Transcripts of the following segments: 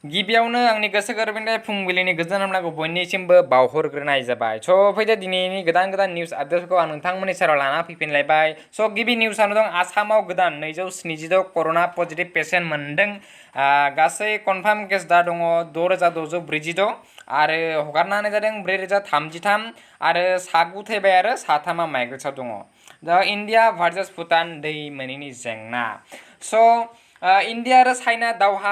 गिबियावनो आंनि गोसो गोरबोनिफ्राय फुंबिलिनि गोजोन हामलायनायखौ बयनिसिमबो बावहरग्रोनाय जाबाय। फैदो दिनैनि गोदान निउस आपडेटखौ आं नोंथांमोननि सेराव लाना फैफिनलायबाय। गिबि निउसआनो दं आसामाव गोदान 276 कर'ना पजिटिभ पेसेन्ट मोनदों। गासै कनफार्म केस दा दङ 6646 आरो हगारना होनाय जादों 4033 आरो सागु थैबाय आरो साथामा माइग्रेट्सआव दङ। दा इन्डिया भार्सेस भुटान दै मोनैनि जेंना। इन्डिया आरो चाइना दावहा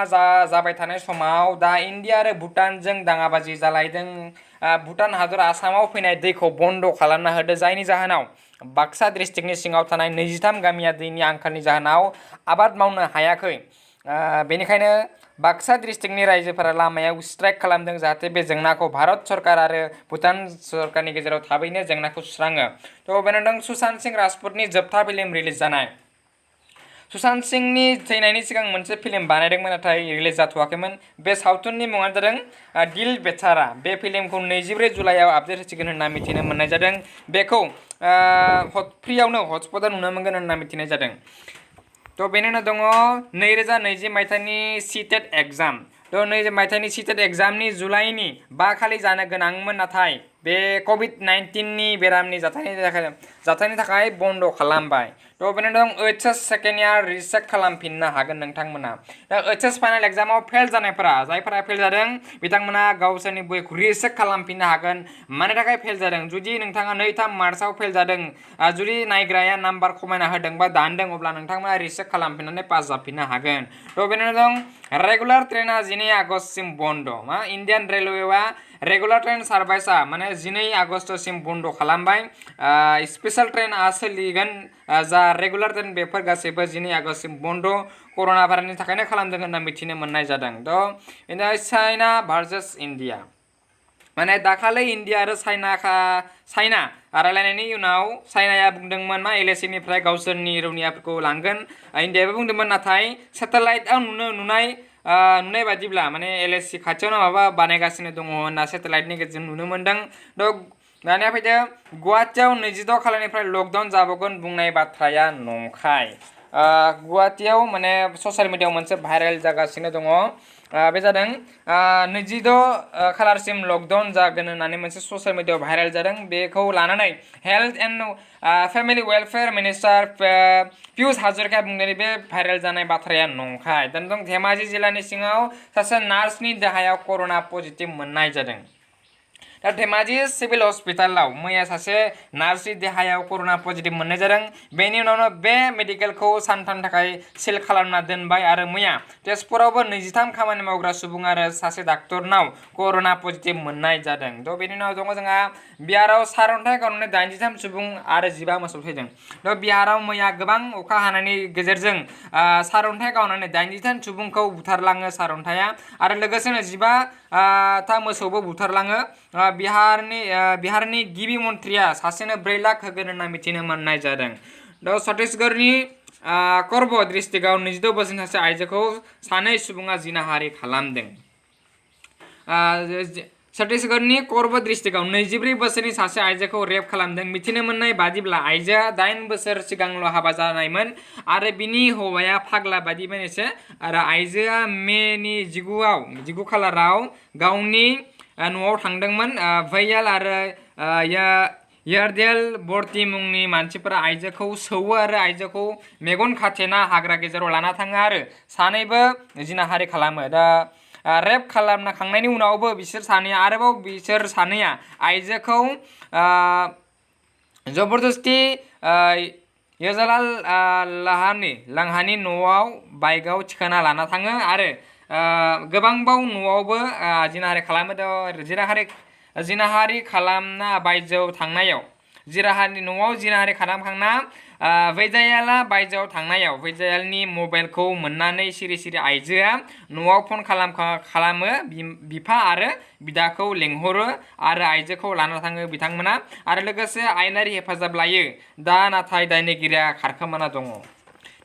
जाबाय थानाय समाव दा इन्डिया आरो भुटानजों दाङाबाजि जालायदों। भुटान हादर आसामाव फैनाय दैखौ बन्द खालामना होदो, जायनि जाहोनाव बाक्सा डिस्ट्रिक्टनि सिङाव थानाय 23 गामिया दैनि आंखालनि जाहोनाव आबाद मावनो हायाखै। बेनिखायनो बाक्सा डिस्ट्रिक्टनि रायजोफोरा लामायाव स्ट्राइक खालामदों, जाहाथे बे जेंनाखौ भारत सरकार आरो भुटान सरकारनि गेजेराव थाबैनो जेंनाखौ सुस्राङो। बेनो दं सुशांत सिंह राजपुतनि जोबथा फिल्म रिलिज जानाय। सुशांत सिंहनि थैनायनि सिगां मोनसे फिल्म बानायदोंमोन, नाथाय रिलिज जाथ'वाखैमोन। बे सावथुननि मुङानो जादों दिल बेचारा। बे फिल्मखौ 24 जुलाइआव आपडेट होसिगोन होनना मिथिनो मोननाय जादों। बेखौ फ्रियावनो हटस्पटआव नुनो मोनगोन होनना मिथिनाय जादों। बेनि उनाव दङ 2020 मायथाइनि सिटेट एग्जाम। 2020 मायथाइनि सिटेट एग्जामनि जुलाइनि 5 खालि जानो गोनांमोन, नाथाय बे कभिड-19 बेरामनि जाथायनि थाखाय बन्द खालामबाय। बेनि दं OHS सेकेन्ड इयार रिचेक खालामफिननो हागोन नोंथांमोना। दा OHS फाइनाल एग्जामाव फेल जानायफोरा, जायफोरा फेल जादों बिथांमोना गावसोरनि बयखौ रिचेक खालामफिननो हागोन। मानि थाखाय फेल जादों? जुदि नोंथाङा 2-3 मार्चआव फेल जादों, जुदि नायग्राया नाम्बार खमायना होदों बा दानदों, अब्ला नोंथांमोना रिचेक खालामफिननानै पास जाफिननो हागोन। बेनि उनाव दं रेगुलार ट्रेना 12 आगस्तसिम बन्द। इन्डियान रेलवेआ रेगुलार ट्रेन सार्भिसा माने 12 आगस्तसिम बन्द खालामबाय। स्पेशल ट्रेनआ सोलिगोन, जा रेगुलार ट्रेन बेफोर गासैबो 12 आगस्तसिम बन्द कर'ना भाइरासनि थाखायनो खालामदों होनना मिथिनो मोननाय जादों। बेनिफ्राय चाइना भार्सेस इन्डिया। माने दाखालि इन्डिया आरो चाइना रायलायनायनि उनाव चाइनाया बुंदोंमोन LACनिफ्राय गावसोरनि रौनियाफोरखौ लांगोन। इन्डियाबो बुंदोंमोन, नाथाय सेटेलाइटआव नुनाय बादिब्ला माने LAC खाथियावनो माबा बानायगासिनो दङ होनना सेटेलाइटनि गेजेरजों नुनो मोनदों। दानिया फैदो गुवाहाटियाव 26 खालारनिफ्राय लकडाउन जाबावगोन बुंनाय बाथ्राया नंखाय। गुवाहाटियाव माने ससियेल मिडियायाव मोनसे भाइरेल जागासिनो दङ। बे जादों 26 खालारसिम लकडाउन जागोन होननानै मोनसे ससियेल मिडियायाव भाइरेल जादों। बेखौ लानानै health and family welfare minister Piyush हाजरिकाया बुंदों बे भाइरेल जानाय बाथ्राया नंखाय। दानि दं धेमाजि जिल्लानि सिङाव सासे नार्सनि देहायाव कर'ना पजिटिभ मोननाय जादों। दा धेमाजि सिभिल हस्पिटालाव मैया सासे नार्सनि देहायाव कर'ना पजिटिभ मोननाय जादों। बेनि उनावनो बे मेडिकेलखौ सानथामनि थाखाय सिल खालामना दोनबाय आरो मैया तेजपुरावबो 23 खामानि मावग्रा सुबुं आरो सासे डाक्टरनाव कर'ना पजिटिभ मोननाय जादों। बेनि उनाव दङ जोंहा बिहाराव सारअन्थाइ गावनानै 83 सुबुं आरो 15 मोसौ थैदों। बिहाराव मैया गोबां अखा हानायनि गेजेरजों सारअन्थाइ गावनानै 83 सुबुंखौ बुथारलाङो सारअन्थाइया, आरो लोगोसेनो 15 था मोसौबो बुथारलाङो। बिहारनि गिबि मन्थ्रिया सासेनो 4 लाख होगोन होनना मिथिनो मोननाय जादों। छत्तीसगढ़नि करब डिस्ट्रिक्टआव 26 बोसोरनि सासे आइजोखौ सानै सुबुङा जिनाहारि खालामदों। छत्तीसगढ़नि करब डिस्ट्रिक्टआव 24 बोसोरनि सासे आइजोखौ रेप खालामदों। मिथिनो मोननाय बादिब्ला आइजोआ 8 बोसोर सिगांल' हाबा जानायमोन आरो बिनि हौवाया फाग्ला बादिमोन एसे, आरो आइजोआ मेनि 19 खालाराव गावनि न'आव थांदोंमोन। भैयाल आरो यारदेल बर्ती मुंनि मानसिफोरा आइजोखौ सौवो आरो आइजोखौ मेगन खाथेना हाग्रा गेजेराव लाना थाङो आरो सानैबो जिनाहारि खालामो। रेप खालामखांनायनि उनावबो बिसोर सानैया आइजोखौ जबरदस्ति यजलाल लांहानि न'आव बाइकआव थिखांना लाना थाङो आरो गोबांबाव न'आवबो जिनाहारि खालामो। जिनाहारि खालामना बायजोआव थांनायाव न'आव जिनाहारि खालामखांना भैजायाला बायजोआव थांनायाव भैजायालनि मबाइलखौ मोननानै सिरि सिरि आइजोआ न'आव फन खालामो, बिफा आरो बिदाखौ लेंहरो आरो आइजोखौ लाना थाङो बिथांमोना, आरो लोगोसे आयेनारि हेफाजाब लायो। दा नाथाय दायनिगिरिया खारखोमाना दङ।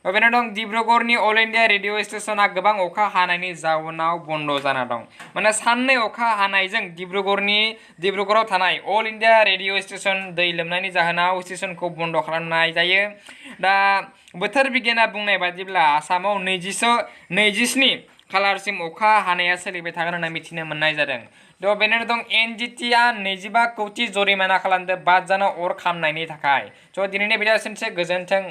बेनो दं डिब्रुगड़नि अल इन्डिया रेडिअ स्टेशना गोबां अखा हानायनि जाउनाव बन्द जाना दं। माने साननै अखा हानायजों डिब्रुगड़ाव थानाय अल इन्डिया रेडिअ स्टेशन दै लोमनायनि जाहोनाव स्टेशनखौ बन्द खालामनाय जायो। दा बोथोर बिगियाना बुंनाय बादिब्ला आसामाव 27 खालारसिम अखा हानाया सोलिबाय थागोन होनना मिथिनो मोननाय जादों। थ' बेनो दं NGTआ 25 कौटि जरिमाना खालामदों 5 जानो अर खामनायनि थाखाय। थ' दिनैनि भिडिअ' एसेनोसै गोजोन्थों।